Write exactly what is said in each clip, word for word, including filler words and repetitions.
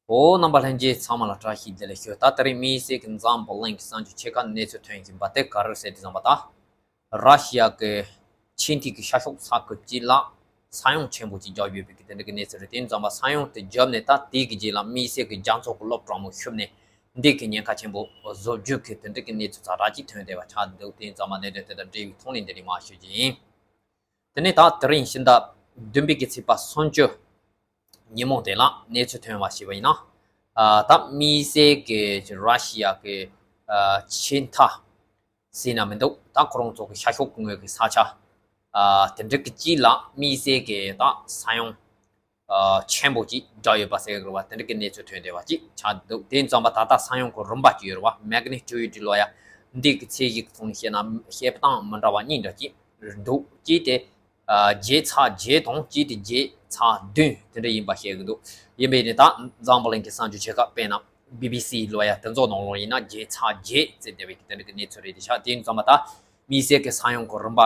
འོ། རྣམ་པ་ལྷན་རྒྱས་ཚང་མ་ལ་བཀྲ་ཤིས་བདེ་ལེགས་ཞུ། ད་དེ་རིང་དམིགས་བསལ་གྱི་འཛམ་བུ་གླིང་གི་གསར་འགྱུར་ཆེ་ཁག་གནས་ཚུལ་ཐོན་བཞིན་པ་དེ་ག་རེ་ཟེར་དུས་ཙམ་པ། ད་ར་ཤི་ཡ་གི་ཆིངས་ཐིག་གི་ཤར་ཕྱོགས་ས་ཁུལ་གཅིག་ལ་ས་ཡོམ་ཆེན་པོ་ཅིག་བརྒྱབ་ཡོད་པའི་གི་དེ་འདྲ་གི་གནས་ཚུལ་རེད། དེ་ཙམ་པ་ས་ཡོམ་དེ་བརྒྱབ་ནས་ད་དེ་གི་རྗེས་ལ་དམིགས་བསལ་གྱི་རྒྱ་མཚོ་གི་གློག་གྲང་མོ་ཤུབས་ནས་འདི་གི་ཉེན་ཁ་ཆེན་པོ་བཟོ་རྒྱུ་གི་དེ་འདྲ་གི་གནས་ཚུལ་ཛ་དྲག་ཅིག་ཐོན་བསྡད་པ་ཆགས་འདུག་དེ་ཙམ་པ་གནད་དོན་དེ་དང་འབྲེལ་བའི་ཐོག་ནས་འདི་རིང་མར་ཞུ་རྒྱུ་ཡིན། དེ་ནས་ད་དེ་རིང་ཕྱི་ཟླ་བདུན་པའི་གི་ཚེས་པ་སུམ་ཅུ་ཉིན་མོ་དེ་ལ་གནས་ཚུལ་ཐོན་པ་ཞིག་ཡིན་ན། ཨ། ད་དམིགས་བསལ་གྱི་ར་ཤི་ཡ་གི་ཨ་ཆིངས་ཐག་ཟིན་ན་མི་འདུག་ད་ཁོ་རང་ཚོ་གི་ཤར་ཕྱོགས་ཀྱི་ངོས་ཀྱི་ས་ཆ་ཨ་དེ་འདྲ་གི་ཅིག་ལ་དམིགས་བསལ་གྱི་ད་ས་ཡོམ་ཨ་ཆེན་པོ་ཅིག་བརྒྱབ་ཡོད་པ་ཟེར་གི་རེད་བ། དེ་འདྲ་གི་གནས་ཚུལ་ཐོན་བསྡད་པ་ཅིག་ཆགས་འདུག་དེ་ཙམ་པ་ད་ལྟ་ས་ཡོམ་གྱི་རིམ་པ་ཅིག་ཡོད་རེད་བ། མེག་ནི་ཊུ་ཌི་ལོ་ཡ་འདི་གི་ཚད་གཞི་གི་ཐོག་ནས་བཤད་ན་བཤད་སྟངས་མི་འདྲ་བ་གཉིས་འདྲ་ཅིག་འདུག་གཅིག་དེ་ཨ་བརྒྱད་ཚེག་བརྒྱད་དང་གཅིག་དེ་བརྒྱད་ཚེག་བདུན་དེ་འདྲ་ཡིན་པ་བཤད་གི་འདུག་ཡིན་པས་ནི་ད་འཛམ་བུ་གླིང་གི་གསར་འགྱུར་ཆེ་ཁག་དཔེར་ན་བི་བི་སི་ལོ་ཡ་དེ་ཚོ་ནང་ལོགས་ཡིན་ན་བརྒྱད་ཚེག་བརྒྱད་ཟེར་བསྡད་པའི་གི་དེ་འདྲ་གི་གནས་ཚུལ་རེད། དེ་ཤག་དེ་ཡིན་ཙམ་པ་ད་དམིགས་བསལ་གྱི་ས་ཡོམ་གྱི་རིམ་པ་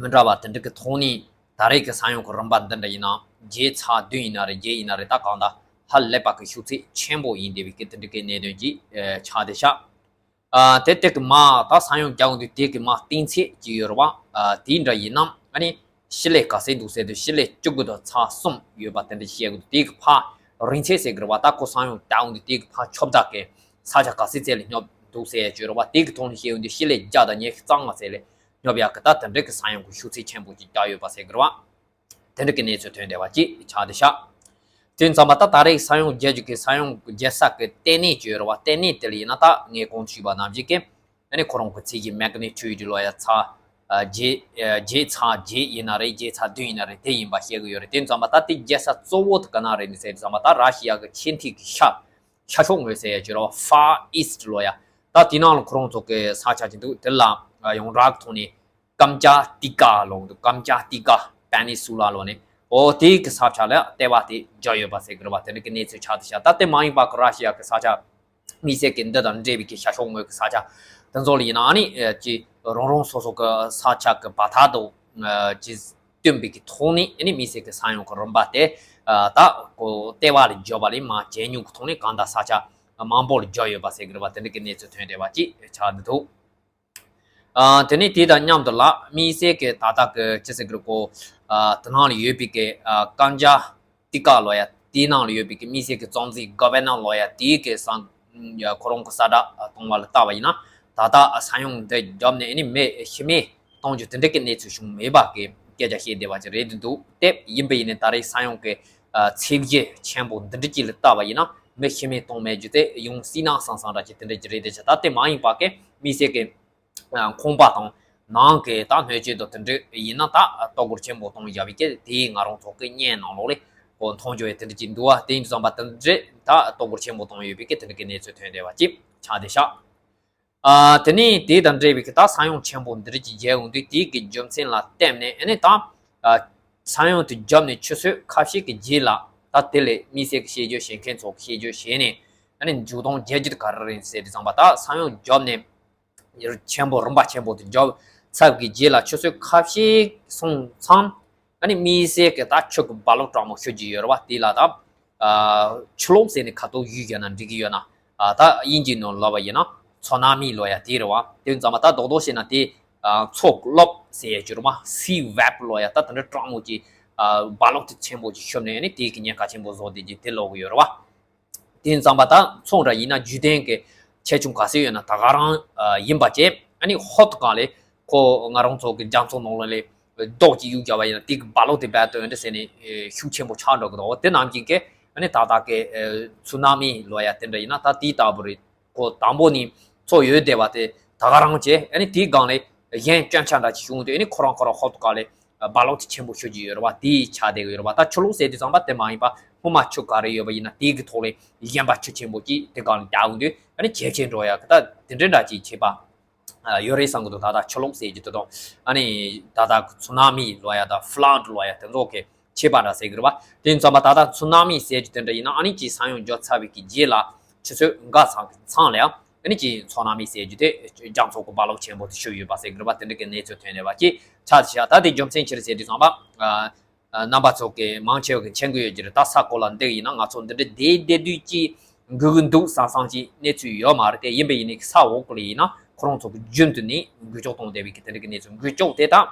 མི་འདྲ་བ་དེ་འདྲ་གི་ཐོག་ནས་ད་རེས་ཀྱི་ས་ཡོམ་གྱི་རིམ་པ་འདི་འདྲ་ཡིན་ན་བརྒྱད་ཚེག་བདུན་ཡིན་ན་རེད། བརྒྱད་ཡིན་ན་རེད། ད་གང་ལྟར་ཧ་ལས་པ་གི་ཤུགས་ཚད་ཆེན་པོ་ཡིན་བསྡད་པའི་གི་དེ་འདྲ་གི་གནད་དོན་ཅིག་ཨ་ཆགས་བསྡད་ཤག་ཨ་དེ་དེ་གི་མ་ད་ས་ཡོམ་རྒྱག་འོང་དུས་དེ་གི་མ་གཏིང་ཚད་ཅིག་ཡོད་རེད་བ། ཨ་དེ་འདྲ་ཡིན་ན་ཨ་ནི་ཤི་ལེ་ག་ཚད་འདུག་ཟེར་དུས་ཤི་ལེ་བཅུ་དགུ་དང་ཚེག་གསུམ་ཡོད་པ་དེ་འདྲ་བཤད་དགོས་འདུག་དེ་གི་ཕར་རིང་ཚད་ཟེར་གི་རེད་བ། ད་ཁོ་ས་ཡོམ་རྒྱག་འོང་དུས་དེ་གི་ཕར་ཁྱབ་བསྒྲགས་གི་ས་ཆ་ག་ཚད་ཚད་ལ་སྙོབ་འདུག་ཟེར་ཡ་ཅིག་ཡོད་རེད་བ། དེ་གི་ཐོག་ནས་བཤད་འོང་དུས་ཤི་ལེ་བརྒྱ་དང་ཉི་ཤུ་རྩ་ལྔ་ཚད་ལ་སྙོབ་ཡག་གི་ད་དེ་འདྲ་གི་ས་ཡོམ་གི་ཤུགས་ཚད་ཆེན་པོ་ཅིག་རྒྱག་ཡོད་པ་ཟེར་གི་རེད་བ། དེ་འདྲ་གི་གནས་ཚུལ་ཐོན་བསྡད་པ་ཅིག་ཆགས་བསྡད་ཤག་དེ་ཙམ་པ་ད་ད་རེས་ས་ཡོམ་རྒྱག་རྒྱུ་གི་ས་ཡོམ་རྒྱག་ས་གི་ལྟེ་གནས་ཅིག་ཡོད་རེད་བ། ལྟེ་གནས་དེ་ལ་ཡིན་ན་ད་ངས་གོང་དུ་ཞུས་པ་ནང་བཞིན་གི་ཨ་ནི་ཁོ་རང་གི་ཚད་གཞི་མེག་ནི་ཊུ་ཌི་ལོ་ཡ་ཚེག་ཨ་བརྒྱད་ཨ་བརྒྱད་ཚེག་བརྒྱད་ཡིན་ན་རེད། བརྒྱད་ཚེག་བདུན་ཡིན་ན་རེད། དེ་ཡིན་པ་བཤད་གི་ཡོད་རེད། དེ་ཙམ་པ་ད་དེ་རྒྱག་ས་གཙོ་བོ་དེ་ག་ན་རེད་ཟེར་དུས་ཙམ་པ་ད་ར་ཤི་ཡ་གི་ཆིངས་ཐིག་གི་ཤར་ཤར་ཕྱོགས་ངོས་ཟེར་ཡ་ཅིག་རེད་བ། ཧྥར་ཨིསྟ་ལོ་ཡ། ད་དེ་ནང་ལ་ཁོ་རང་ཚོ་གི་ས་ཆ་ཅིག་འདུག་དེ་ལ་ཡོངས་གྲགས་ཀྱི་ཐོག་ནས་ཀམ་ཅ་ཏི་ཀ་ལབ་འདུག་ཀམ་ཅ་ཏི་ཀ་པེ་ནི་སུ་ལ་ལབ་ནས། འོ་དེའི་གི་ས་ཆ་ལ་ལྟེ་བ་དེ་བརྒྱབ་ཡོད་པ་ཟེར་གི་རེད་བ། དེ་འདྲ་གི་གནས་ཚུལ་ཆགས་བསྡད་ཤག་ད་དེ་མ་ཡིན་པ་གི་ར་ཤི་ཡ་གི་ས་ཆ་དམིགས་བསལ་གི་འདི་དང་འབྲེལ་བའི་གི་ཤར་ཕྱོགས་ངོས་གི་ས་ཆ་དེ་ཚོ་ལ་ཡིན་ན་ཨ་ནི་ཨ་ཅི་རང་རང་སོ་སོ་གི་ས་ཆ་གི་བར་ཐག་དང་ཨ་ཅི་བསྟུན་པའི་གི་ཐོག་ནས་ཨ་ནི་དམིགས་བསལ་གི་ས་ཡོམ་གི་རིམ་པ་དེ་ཨ་ད་ཁོ་ལྟེ་བ་ལ་བརྒྱབ་པ་ལས་མར་ཇེ་ཉུང་གི་ཐོག་ནས་གང་ལྟར་ས་ཆ་མང་པོ་ལ་བརྒྱབ་ཡོད་པ་ཟེར་གི་རེད་བ། དེ་འདྲ་གི་གནས་ཚུལ་ཐོན་བསྡད་པ་ཅིག་ཆགས་བསྡད་འདུག་ཨ་དེ་ནས་དེ་དང་མཉམ་དུ་ལ་དམིགས་བསལ་གྱི་ད་ལྟ་གི་ཅི་ཟེར་གི་རེད་གོ་ཨ་དེ་ནང་ལ་ཡོད་པའི་གི་ཨ་ཀམ་ཅ་ཏི་ཀ་ལོ་ཡ་དེའི་ནང་ལ་ཡོད་པའི་གི་དམིགས་བསལ་གྱི་གཙང་འཛིན་གོ་ཝར་ནར་ལོ་ཡ་དེའི་གི་སང་ཡ་ཁོ་རང་གི་གསལ་བསྒྲགས་གཏོང་བ་ལ་བལྟས་པ་ཡིན་ན། ད་ལྟ་ས་ཡོམ་འདི་བརྒྱབ་ནས་ཨ་ནི་མི་ཤི་རྨས་གཏོང་རྒྱུ་དེ་འདྲ་གི་གནས་ཚུལ་བྱུང་མེད་པ་གི་སྐད་ཆ་བཤད་བསྡད་པ་ཅིག་རེད་འདུག་དེ་ཡིན་པ་ཡིན་ནའི་ད་རེས་ས་ཡོམ་གི་ཨ་ཚད་གཞི་ཆེན་པོ་འདི་འདྲ་ཅིག་ལ་བལྟས་པ་ཡིན་ན་མི་ཤི་རྨས་གཏོང་མེད་རྒྱུ་དེ་ཡང་སྲིད་ན་སང་སང་འདྲ་ཅིག་དེ་འདྲ་ཅིག་རེད་དེ་ཆ། ད་དེ་མ་ཡིན་པ་གི་དམིགས་བསལ་གི་ཁང་པ་དང་ནང་གི་ད་སྣོད་བཅུད་དང་དེ་འདྲ་ཡིན་ན་ད་གཏོར་རྒོལ་ཆེན་པོ་གཏོང་བཞག་པའི་གི་དེའི་ང་རང་ཚོ་གི་བརྙན་ནང་ལོགས་ལས་ཁོ་མཐོང་རྒྱུ་ཡོད། དེ་འདྲ་ཅིག་འདུག་བ། དེ་ཡིན་དུས་ཙམ་པ་དེ་འདྲ་ད་གཏོར་རྒོལ་ཆེན་པོ་གཏོང་ཡོད་པའི་གི་དེ་འདྲ་གི་གནས་ཚུལ་ཐོན་བསྡད་པ་ཅིག་ཆགས་བསྡད་ཤག་ཨ་དེ་ནས་དེ་དང་འབྲེལ་བའི་གི་ད་ས་ཡོམ་ཆེན་པོ་འདི་རིགས་ཀྱི་རྒྱལ་ཡོང་དུས་དེའི་གི་རྒྱུ་མཚན་ལ་བརྟེན་ནས་ཨ་ནི་ད་ཨ་ས་ཡོམ་དེ་བརྒྱབ་ནས་ཆུ་ཚོད་ཁ་ཤས་ཀྱི་རྗེས་ལ་ད་དེ་ལས་དམིགས་བསལ་གྱི་བཤད་རྒྱུ་བཤད་མཁན་ཚོ་གི་བཤད་རྒྱུ་བྱས་ནས་ཨ་ནི་མཇུག་སྡོམ་རྒྱལ་རྒྱུ་དེ་ག་རེ་རེད་ཟེར་དུས་ཙམ་པ་ད་ས་ཡོམ་བརྒྱབ་ནས་ཆེན་པོ་རིམ་པ་ཆེན་པོ་དེ་བརྒྱབ་ཚར་བའི་རྗེས་ལ་ཆུ་ཚོད་ཁ་ཤས་སོང་ཙང་ཨ་ནི་དམིགས་བསལ་གྱི་ད་ཆུ་གི་རྦ་རླབས་གྲང་མོ་ཤོར་གྱི་ཡོད་རེད་བ། དེ་ལ་ད། ཨ་ཆུ་ལོག་ཟེར་ནས་ཁ་ཐོག་ཡུལ་བརྒྱབ་ན་འགྲིག་གི་ཡོད་ན། ཨ་ད་དབྱིན་ཇིའི་ནང་ལབ་པ་ཡིན་ན་ཚུ་ན་མི་ལབ་ཡ་དེ་རེད་བ། དེ་ཙམ་པ་ད་རྡོག་རྡོག་བྱས་ན་དེ་ཨ་མཚོ་རླབས་ཟེར་ཡ་ཅིག་རེད་བ། སི་ཝེབ་ལབ་ཡ་ད་དེ་འདྲ་གྲང་མོ་ཅིག་ཨ་རྦ་རླབས་དེ་ཆེན་པོ་ཅིག་ཤོར་ནས་ཨ་ནི་དེ་གི་ཉེན་ཁ་ཆེན་པོ་བཟོ་བསྡད་ཀྱི་དེ་ལབ་གི་ཡོད་རེད་བ། དེ་ཙམ་པ་ད་མཚོ་འདྲ་ཡིན་ན་རྒྱུན་ལྡན་གྱི་ཆེ་ཆུང་ག་ཚོད་ཡོད་ན་ད་ག་རང་ཨ་ཡིན་པ་བྱས། ཨ་ནི་ཧོབ་ཏེ་གང་ལས་ཁོ་ང་རང་ཚོ་གི་རྒྱ་མཚོ་ནང་ལོགས་ལས་རྡོ་གཅིག་གཡུག་བརྒྱབ་པ་ཡིན་ན་དེ་གི་རྦ་རླབས་དེ་རྦད་དེ་འདྲ་ཟེར་ནས་ཨེ་ཤུགས་ཆེན་པོ་ཆགས་འགྲོ་གི་འདུག་དེ་ནང་བཞིན་གྱི་ཨ་ནི་ད་ལྟ་གི་ཨེ་ཚུ་ན་མི་ལབ་ཡ་དེ་འདྲ་ཡིན་ན་ད་དེའི་ལྟ་བུ་རེད། ཁོ་དང་པོ་ནས་མཚོ་ཡོད་བསྡད་པ་དེ་ད་ག་རང་བྱས། ཨ་ནི་དེའི་སྒང་ལས་གཞན་སྐྱོན་ཆ་འདྲ་ཅིག་བྱུང་དུས་ཨ་ནི་ཁོ་རང་ཁོ་རང་ཧོབ་ཏེ་གང་ལས་རྦ་རླབས་དེ་ཆེན་པོ་ཤོར་གྱི་ཡོད་རེད་བ། དེ་ཆགས་བསྡད་ཀྱི་ཡོད་རེད་བ། ད་ཆུ་ལོག་ཟེར་དུས་ཙམ་པ་དེ་མ་ཡིན་པ་སྔོན་མ་ཆུ་ག་རེ་ཡོད་པ་ཡིན་ན་དེའི་གི་ཐོག་ལས་གཞན་པ་ཆུ་ཆེན་པོ་ཅིག་དེ་སྒང་ལ་རྒྱག་ཡོང་དུས་ཨ་ནི་ཇེ་ཆེར་འགྲོ་ཡ་གི་ད་དེ་འདྲ་འདྲ་ཅིག་བྱེད་པ་ཨ་ཡོད་རེད་བསམ་གི་འདུག་ད་ལྟ་ཆུ་ལོག་ཟེར་རྒྱུ་དེ་དང་ཨ་ནི་ད་ལྟ་ཚུ་ན་མི་ལབ་ཡ་དང་ཕ་ལཌ་ལབ་ཡ་དེ་ཚོ་གི་ཁྱད་པར་འདྲ་ཟེར་གི་རེད་བ། དེ་ཙམ་པ་ད་ལྟ་ཚུ་ན་མི་ཟེར་རྒྱུ་དེ་འདྲ་ཡིན་ན་ཨ་ནི་ཅིག་ས་ཡོམ་བརྒྱབ་ཚར་བའི་གི་རྗེས་ལ་ཆུ་ཚོད་འགའ་ཙམ་གི་མཚམས་ལ་ཡང་ཨ་ནི་ཅིག་ཚུ་ན་མི་ཟེར་རྒྱུ་དེ་རྒྱ་མཚོ་གི་རྦ་རླབས་ཆེན་པོ་དེ་ཤོར་ཡོད་པ་ཟེར་གི་རེད་བ། དེ་འདྲ་གི་གནས་ཚུལ་ཐོན་བསྡད་པ་ཅིག་ཆགས་བཞག་ད་དེ་རྒྱུ་མཚན་ཅི་རེད་ཟེར་དུས་ཙམ་པ། ཨ་ རྣམ་པ་ཚོ་གི་མང་ཆེ་བ་གི་མཁྱེན་གི་ཡོད་ཀྱི་རེད། ད་ས་གོ་ལ་འདི་ཡིན་ན་ང་ཚོ་འདི་འདྲ་བསྡད་བསྡད་དུས་ཀྱི་འགུལ་གི་འདུག་བསམ་བསམ་ཅིག་གནས་ཚུལ་ཡོད་མ་རེད་དེ། ཡིན་པ་ཡིན་ནའི་ས་འོག་གི་ལ་ཡིན་ན་ཁོ་རང་ཚོ་གི་རྒྱུན་དུ་ནས་འགུལ་སྐྱོད་གཏོང་བསྡད་པའི་གི་དེ་འདྲ་གི་གནས་ཚུལ། འགུལ་སྐྱོད་དེ་དང་།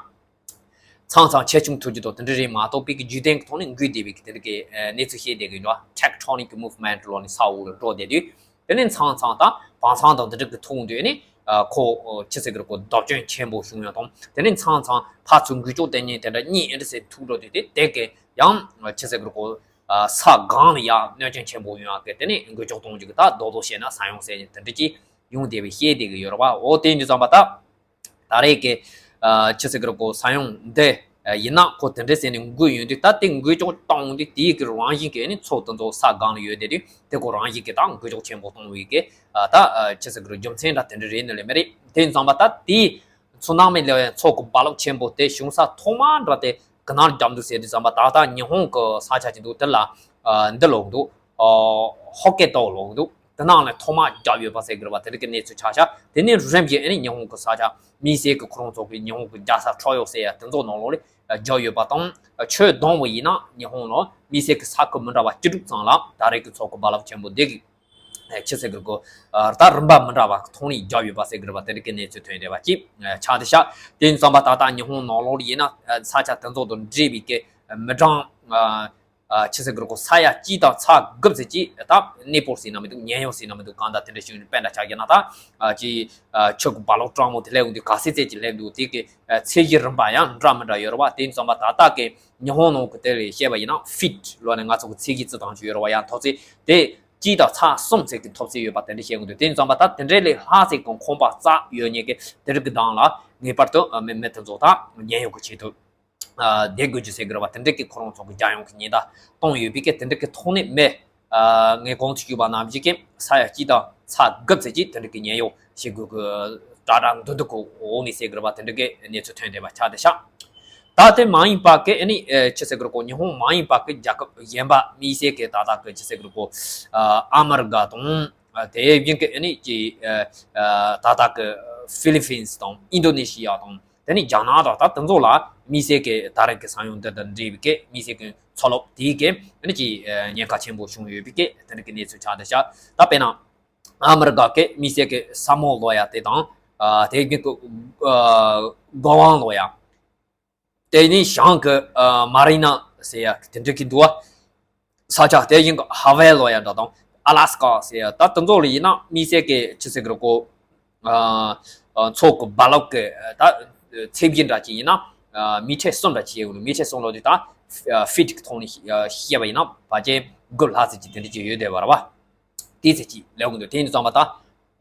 མཚམས་མཚམས་ཆེ་ཆུང་ཐུག་རྒྱུ་དང་དེ་འདྲ་རེད་མ་གཏོགས་པའི་གི་རྒྱུན་ལྡན་གྱི་ཐོག་ནས་འགུལ་བསྡད་པའི་གི་དེ་འདྲ་གི་ཨ་གནས་ཚུལ་བཤད་བསྡད་གི་ཡོད། Tectonic movement ལོ་ནས་ས་འོག་ལ་འགྲོ་བསྡད་དུས། དེ་ནས་མཚམས་མཚམས་དང་བང་སང་དང་དེ་འདྲ་གི་ཐོག་འདུས་ནས་ཨ་ཁོ་ཨ་ཆི་ཟེར་གི་རེད། ཁོ་རྡབ་སྐྱོན་ཆེན་པོ་བྱུང་ཡོད་དང་། དེ་ནས་མཚམས་མཚམས་ཕར་ཚུར་འགུལ་སྐྱོད་དེ་ཉིད་དེ་འདྲ་གཉིས་ཨེ་འདྲ་ཟེར་ཐུག་འགྲོ་དུས་དེ་དེ་གི་ཡང་ཨ་ཆི་ཟེར་གི་རེད། ཁོ་ཨ་ས་སྒང་ལ་ཡང་གནོད་སྐྱོན་ཆེན་པོ་ཡོང་ཡག་གི། དེ་ནས་འགུལ་སྐྱོད་གཏོང་རྒྱུ་གི་ད་རྡོག་རྡོག་བཤད་ན་ས་ཡོམ་ཟེར་ནས་དེ་འདྲ་ཅིག་ཡོང་བསྡད་པའི་བཤད་བསྡད་གི་ཡོད་རེད་བ། འོ་དེ་འདི་ཙམ་པ་ད། ད་རེས་ཀྱི་ཨ་ཆི་ཟེར་གི་རེད། ཁོ་ས་ཡོམ་འདི་ཨ་ཡིན་ན་ཁོ་དེ་འདྲ་ཟེར་ནས་འགུལ་ཡོང་དུས། ད་དེ་འགུལ་སྐྱོད་གཏོང་དུས་དེའི་གི་རང་བཞིན་གྱིས་ནི་མཚོ་དེ་ཚོ་ས་སྒང་ལ་ཡོད་བསྡད་དུས་དེ་ཁོ་རང་བཞིན་གྱིས་ད་འགུལ་སྐྱོད་ཆེན་པོ་གཏོང་བའི་གི་ཨ་ད་ཨ་ཆི་ཟེར་གི་རེད། རྒྱུ་མཚན་འདྲ་དེ་འདྲ་རེད་ནི་ལས་མི་རེད། དེ་ཙམ་པ་ད་དེའི་མཚོ་ནང་མི་ལས་མཚོ་གི་རྦ་རླབས་ཆེན་པོ་དེ་བྱུང་ས་ཐོག་མ་འདྲ་དེ་ག་ནས་བརྒྱབ་འདུག་ཟེར་དུས་ཙམ་པ། ད་ལྟ་ཉི་ཧོང་གི་ས་ཆ་ཅིག་འདུག་དེ་ལ་ཨ་འདི་ལོག་འདུག་ཨ་ཧོ་ཀེ་ཏོ་ལོག་འདུག་དེ་ནང་ལ་ཐོག་མ་བརྒྱབ་ཡོད་པ་ཟེར་གི་རེད་བ། དེ་འདྲ་གི་གནས་ཚུལ་ཆགས་ཤག་དེ་ནས་རིམ་བཞིན་ཨ་ནི་ཉི་ཧོང་གི་ས་ཆ་དམིགས་བསལ་གྱི་ཁོ་རང་ཚོ་གི་ཉི་ཧོང་གི་རྒྱལ་ས་ཁྲོ་ཡོ་ཟེར་ཡ་དེ་ཚོ་ནང་ལོགས་ལ་བརྒྱབ་ཡོད་པ་དང་། ཆོས་དང་པོ་ཡིན་ན་ཉི་ཧོང་ལ་དམིགས་བསལ་གྱི་ས་ཁུལ་མི་འདྲ་བ་བཅུ་དྲུག་ཙམ་ལ་ད་རེས་ཀྱི་མཚོ་གི་རྦ་རླབས་ཆེན་པོ་འདི་གི་ཆི་ཟེར་གི་རེད། ད་རིམ་པ་མི་འདྲ་བ་གི་ཐོག་ནས་བརྒྱབ་ཡོད་པ་ཟེར་གི་རེད་བ། དེ་འདྲ་གི་གནས་ཚུལ་ཐོན་བསྡད་པ་ཅིག་ཆགས་བསྡད་ཤག་དེ་ཙམ་པ་ད་ལྟ་ཉི་ཧོང་ནང་ལོགས་ལ་ཡིན་ན་ས་ཆ་དེ་ཚོ་དང་འབྲེལ་བའི་གི་མི་གྲངས་ཨ་ཆི་ཟེར་གི་རེད། ཁོ་ས་ཡ་གཅིག་དང་ཚེག་དགུ་ཙམ་ཅིག་ད་གནས་སྤོར་ཟེར་ན་མི་འདུག་ཉེན་གཡོལ་ཟེར་ན་མི་འདུག་གང་ལྟར་དེ་འདྲ་ཞིག་དཔེ་འདྲ་ཆགས་ཀྱི་ན། ད་ཨ་ཅི་ཨ་ཆུ་གི་རྦ་རླབས་སྤྲང་མོ་དེ་སླེབས་འདུག་ག་ཚད་ཙམ་ཅིག་སླེབས་འདུག་དེ་གི་ཨ་ཚད་གཞི་རིམ་པ་ཡང་འདྲ་མི་འདྲ་ཡོད་རེད་བ། དེ་ཙམ་པ་ད་ལྟ་གི་ཉི་ཧོང་ནང་གི་དེ་ལས་བཤད་པ་ཡིན་ན་ཧྥིཊ་ལོ་ནས་ང་ཚོ་གི་ཚད་གཞི་རྩི་སྟངས་ཤིག་ཡོད་རེད་བ། ཡང་མཐོ་ཚད་དེ་གཅིག་དང་ཚེག་གསུམ་ཙམ་གི་མཐོ་ཚད་ཡོད་པ་དེ་འདྲ་བཤད་གི་འདུག་དེ་ཙམ་པ་ད་དེ་འདྲའི་ལས་ལྷག་ཙམ་གི་ཁང་པ་རྩ་ཡོད་མཁན་གི་དེ་རིགས་གི་གདན་ལ་ངེས་པར་དུ་ཨ་མི་མི་དེ་ཚོ་ད་ཉེན་གཡོལ་གི་ཆེད་དུ། ཨ་བསྡད་དགོས་རྒྱུ་ཟེར་གི་རེད་བ། དེ་འདྲ་གི་ཁོ་རང་ཚོ་གི་རྒྱལ་ཡོངས་ཀྱི་ཉེན་བརྡ་བཏང་ཡོད་པའི་གི་དེ་འདྲ་གི་ཐོག་ནས་མི་ཨ་ངས་གོང་དུ་ཞུས་པ་ནང་བཞིན་གི་ས་ཡ་གཅིག་དང་ཚེག་དགུ་ཙམ་ཅིག་དེ་འདྲ་གི་ཉེན་གཡོལ་བྱེད་དགོས་གི་དྲག་དྲག་འདུག་འདུག་གི་འོག་ནས་ཟེར་གི་རེད་བ། དེ་འདྲ་གི་གནས་ཚུལ་ཐོན་བསྡད་པ་ཆགས་བསྡད་ཤག་ད་དེ་མ་ཡིན་པ་གི་ཨ་ནི་ཨ་ཆི་ཟེར་གི་རེད། ཁོ་ཉི་ཧོང་མ་ཡིན་པ་གི་རྒྱལ་ཁབ་གཞན་པ་དམིགས་བསལ་གི་ད་ལྟ་གི་ཆི་ཟེར་གི་རེད། ཁོ་ཨ་ཨ་མི་རི་ཀ་དང་། ཨ་དེ་བཞིན་གི་ཨ་ནི་ཅི་ཨ་ཨ་ད་ལྟ་གི་ཧྥི་ལི་ཕིན་སི་དང་ཨིན་ཌོ་ནེ་ཤི་ཡ་དང་། དེ་ནས་རྒྱ་ནག་དང་ད་དེ་ཚོ་ལ་དམིགས་བསལ་གྱི་ད་རེས་ཀྱི་ས་ཡོམ་འདི་དང་འབྲེལ་བའི་གི་དམིགས་བསལ་གྱི་མཚོ་རླབས་དེའི་གི་ཨ་ནི་ཅི་ཨ་ཉེན་ཁ་ཆེན་པོ་བྱུང་ཡོད་པའི་གི་དེ་འདྲ་གི་གནས་ཚུལ་ཆགས་བསྡད་ཤག་ད་དཔེར་ན་ཨ་མི་རི་ཀ་གི་དམིགས་བསལ་གྱི་ས་མོ་ལོ་ཡ་དེ་དང་། ཨ་དེ་གི་ཨ་གོ་ཝང་ལོ་ཡ། དེ་ནས་བྱང་གི་ཨ་མ་རི་ན་ཟེར་ཡ་དེ་འདྲ་གི་འདུག་བ། ས་ཆ་དེ་བཞིན་གི་ཧ་ཝའི་ལོ་ཡ་འདྲ་དང་ཨ་ལ་སི་ཀ་ཟེར་ཡ། ད་དེ་ཚོ་ལ་ཡིན་ན་དམིགས་བསལ་གི་ཆི་ཟེར་གི་རེད། ཁོ་ཨ་ཨ་མཚོ་གི་རྦ་རླབས་གི་ད་ཚད་གཞི་འདྲ་ཅིག་ཡིན་ན་ཨ་མི་ཊར་གསུམ་འདྲ་ཅིག་ཡོད་ནོ། མི་ཊར་གསུམ་ལོ་དེ་ད་ཧྥིཊ་གི་ཐོག་ནས་བཤད་པ་ཡིན་ན་ཕལ་ཆེར་དགུ་ལྷག་ཙམ་ཅིག་དེ་འདྲ་ཅིག་ཡོད་བསྡད་པ་རེད་བ། དེ་ཚེ་གཅིག་ལེགས་འདུག་དེ་ཡིན་ཙམ་པ་ད།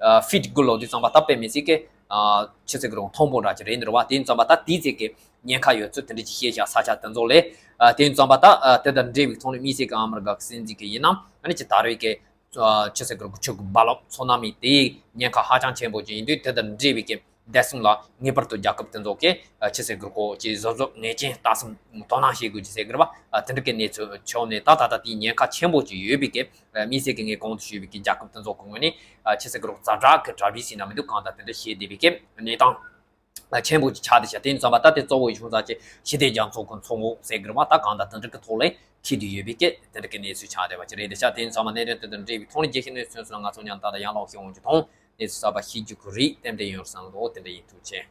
ཨ་ཧྥིཊ་དགུ་ལོ་དུས་ཙམ་པ་ད་དཔེ་མི་སྲིད་ཀི། ཨ་ཆི་ཟེར་གི་རུང་མཐོན་པོ་འདྲ་ཅིག་རེད་འདུག་བ། དེ་ཡིན་ཙམ་པ་ད་དེ་ཚེ་གི་ཉེན་ཁ་ཡོད་ཚུལ་དེ་འདྲ་ཅིག་བཤད་བཞག་ས་ཆ་དེ་ཚོ་ལས། ཨ་དེ་ཡིན་ཙམ་པ་ད་ཨ་དེ་དང་འབྲེལ་བའི་ཐོག་ནས་དམིགས་བསལ་གི་ཨ་མི་རི་ཀ་གི་སྲིད་འཛིན་གི་ཡིན་ན་ཨ་ནི་ཅི་ད་རེས་ཀི། ཨ་ཆི་ཟེར་གི་རུང་ཆུ་གི་རྦ་རླབས་ཚུ་ན་མི་དེའི་ཉེན་ཁ་ཧ་ཅང་ཆེན་པོ་ཅིག་ཡིན་དུས་དེ་དང་འབྲེལ་བའི་གི། བདེ་སྲུང་ལ་ངེས་པར་དུ་རྒྱལ་ཁབ་དེ་ཚོ་གིས་ཆི་ཟེར་དགོས་གོ་ཅེས་གཟབ་གཟབ་ངེས་ཅན་ལྟ་སྲུང་དོ་སྣང་བྱེད་དགོས་ཀྱི་ཟེར་གི་རེད་བ། དེ་འདྲ་གི་གནས་ཚུལ་བྱུང་ནས་ད་ད་ལྟ་དེའི་ཉེན་ཁ་ཆེན་པོ་ཅིག་ཡོད་པའི་གི་དམིགས་བསལ་གྱི་ངས་གོང་དུ་ཞུས་པའི་གི་རྒྱལ་ཁབ་དེ་ཚོ་གི་ངོས་ནས་ཆི་ཟེར་དགོས་ཛ་དྲག་གི་གྲ་སྒྲིག་ཟེར་ན་མི་འདུག་གང་ལྟར་དེ་འདྲ་བྱེད་བསྡད་པའི་གི་གནས་སྟངས་ཆེན་པོ་ཅིག་ཆགས་བསྡད་ཤག་དེ་ཡིན་ཙམ་པ་ད་དེ་གཙོ་བོ་བྱུང་ས་ཅིག་ཞི་བདེ་རྒྱ་མཚོ་གི་མཚོ་ངོགས་ཟེར་གི་རེད་བ། ད་གང་ལྟར་དེ་འདྲ་གི་ཐོག་ལ་འཁེལ་བསྡད་ཡོད་པའི་གི་དེ་འདྲ་གི་གནས་ཚུལ་ཆགས་བསྡད་པ་ཅིག་རེད་འདུག་ཤག་དེ་ཡིན་ཙམ་པ་གནད་དོན་དེ་དང་འབྲེལ་བའི་ཐོག་ནས་རྒྱས་བཤད་གནས་ཚུལ་སོགས་ང་ཚོ་མཉམ་དུ་ཡང་ལོག་ཤེས་འོང་རྒྱུ་དང་། གནས་ཚུལ་གསར་པ་ཤེས་རྒྱུ་ཁོ་རེ་ཏན་ཏན་ཡོང་བསམ་གི་འདུག་དེ་འདྲ་ཡིན། ཐུགས་རྗེ་ཆེ།